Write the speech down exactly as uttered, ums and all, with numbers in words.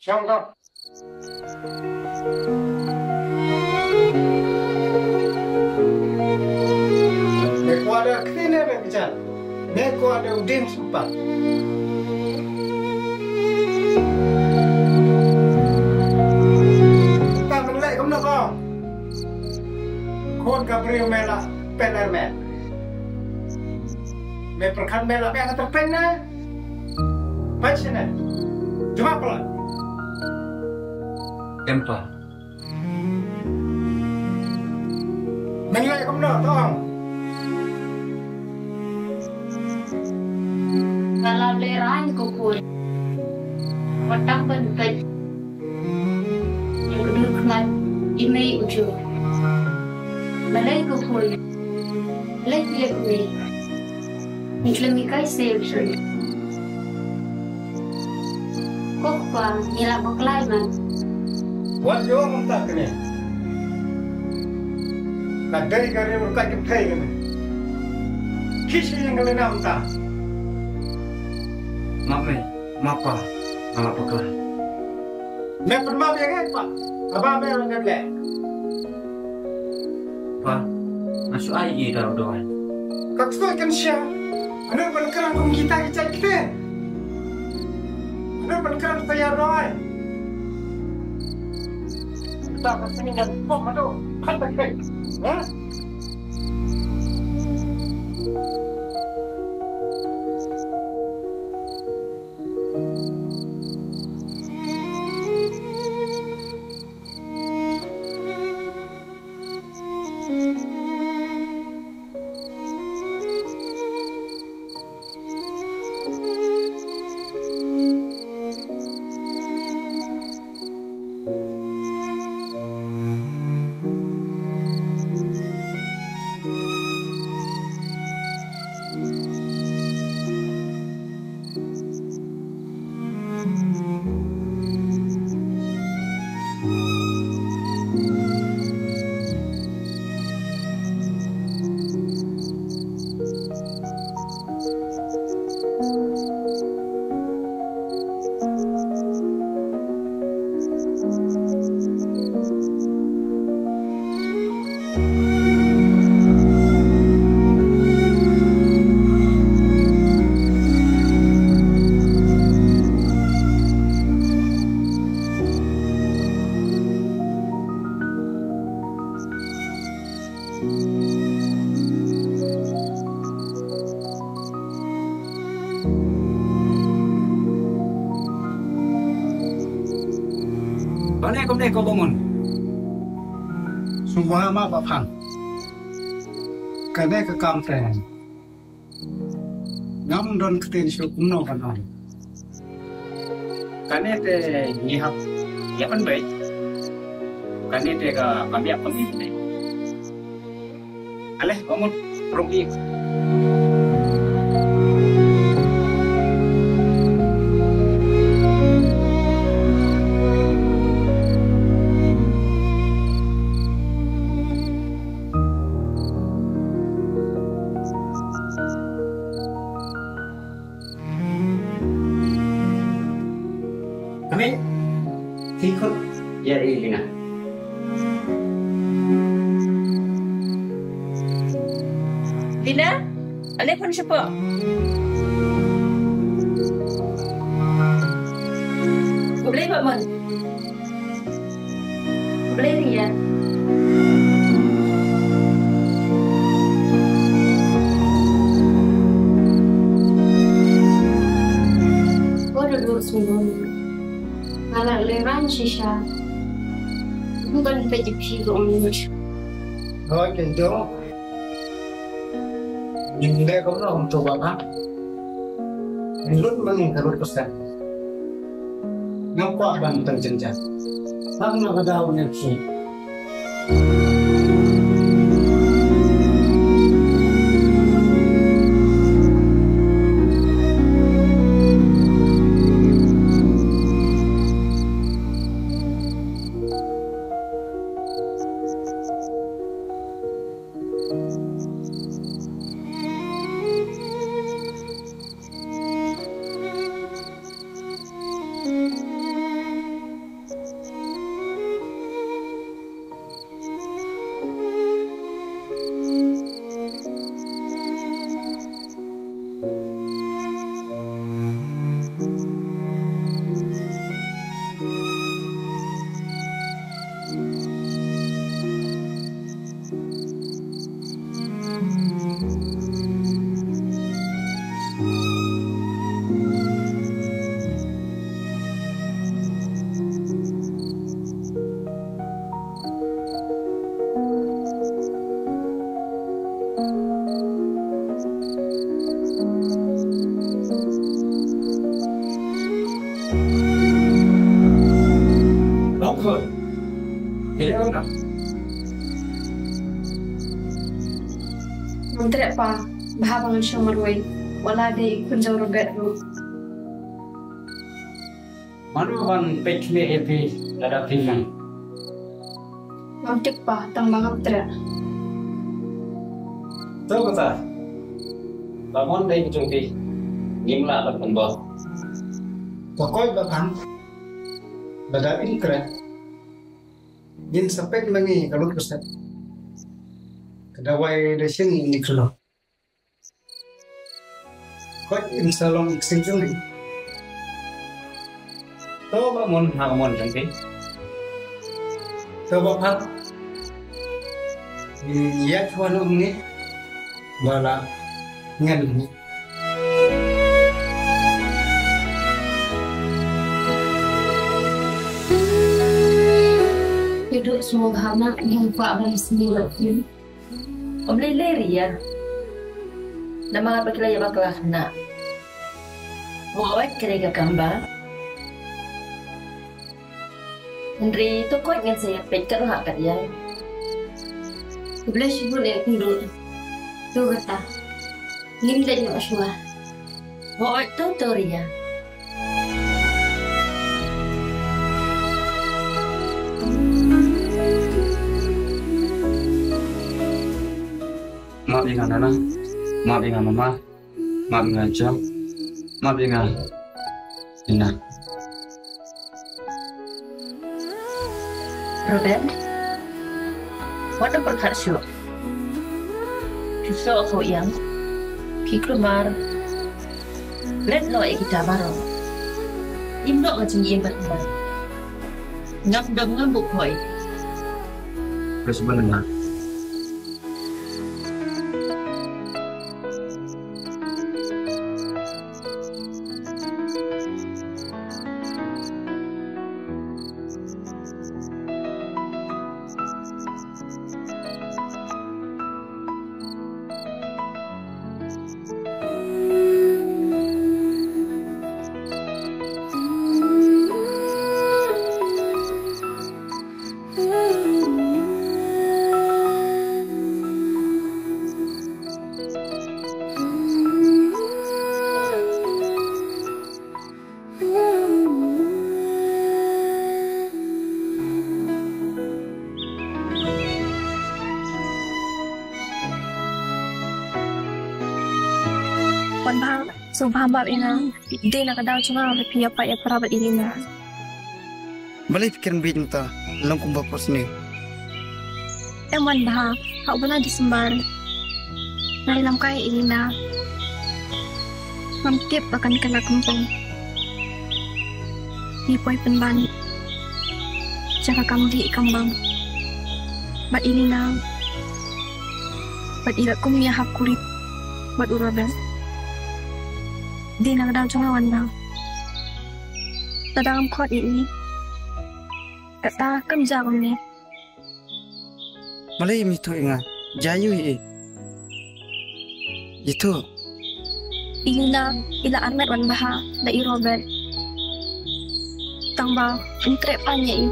Shong to. Me kwah da ktien ne me bijan? Me kwah da u dieng sympat? Tang ban leh kumno ko? Khun ka briew me la pynner me. Me pyrkhat me la biang ka tyrpeng ne? Peit shane. Jubab palat. Em pa. Men leh kumno to ong? Nga la lehraiñ ko khun. Wat tang ban peit ïa ka dur khnat i mei u jong. Balei ko khun? Leh ïa kmie. Ngi khlem ïa kai seh u jong. Ko kpa, ngi la bakla ïa nga. Wat ïoh mynta kane. Ka dei ka riew ka kynthei kane. Ki shi ïing ka lynam mynta. Map me, map pa, nga la bakla. Me pynmap ïa nga pa. Kaba me la dep leh. Pa, nga shu ai ïa i da u dawai. Ka ksuid kan sha. Ano ban kren kum kita ki jait ktien. Ano ban kren kita ïa dawai. Kita ka sini ngan pom ado. Kan tak kai. Ha? Bane kumne ko Bamon. Sngewbha ma ba phang. Kane ka kam te ngam don ktien shuh kumno ban ong. Kane te ngi hap ïa pynbeit. Kane te ka kam ïa pynbeit. Ale, Bamon, rung ik. Kami, ikut ya ini nah. Dina, ale phone shapoh. Khublei Bah Mon. Khublei Ria. Ko da duk sngewbha. Nga la lehraiñ shisha. Ngan peit ïa phi ko Ong Lut. Hooid, kyndoh. Ngin leh kumno kumto Bah ha? Ngin lut ma ngin ka lut ka seng. Ngam kwah ban pynjynjar. Tang na ka daw ne phi. Ngam treh pa, bha ba ngan shong marwei, wat la dei i khun jong Robert ruh. Mano ban peit khmih ïa phi lada phi nang? Ngam tip pa, tang ba ngam treh. To kata, ba mon dei ka jong phi, ngim lah ban pynbor. To koit ba phang, lada phin treh, ngin sa peit ma ngi ka lut ka set. Ka dawai da shin ngi khlo. Koit in sa long ksing jong ngi. To ba mon ha mon jong ngi. To ba phang. Ïa chwa ngi ba la ngan ngi. Ïa duk semua hana yang kuat ban sendiri. Ym lei lei Ria. Namar ba ki la ïa bakla khynnah. Wat ka dei ka kam ba. Hynrei to koit ngan sa ïa peit kat ruh ha kat ïa. Khublei shibun eh Kynduh. To kata. Ngim leit noh shuwa. Wat to to Ria. Map ïa nga Nana, map ïa nga Mama, map ïa nga Jong, map ïa nga Ina. Robert, wat da pyrkhat shuh. Phi shoh ko ïang, phi kulmar. Let noh ïa kita baroh. Im noh ka jingim bad nga. Ngam dom ngam buh khoi. Terus benar. Wan Bha, sngewbha map ïa nga. Dei na ka daw jong nga ba phi ïa pait ïa pra bad Elina. Balei phi kren bieit mynta, long kumba pyrshah sniew. Em Wan Bha, ha u bnai December nga ïalam kai ïa Elina. Ngam tip ba kan kylla kumno. Ngi poi pynban sha ka kam dih kam bam bad Elina bad i la kum ïa hap kurim bad u Robert. Dei na ka daw jong nga Wan Bha. Lada ngam khot ïa i, kata kam jia kumne. Balei im ithuh ïa nga? Jia ïa i. Ithuh. Elina i la armet Wan Bha da i Robert. Tang ba ym treh pan ïa i.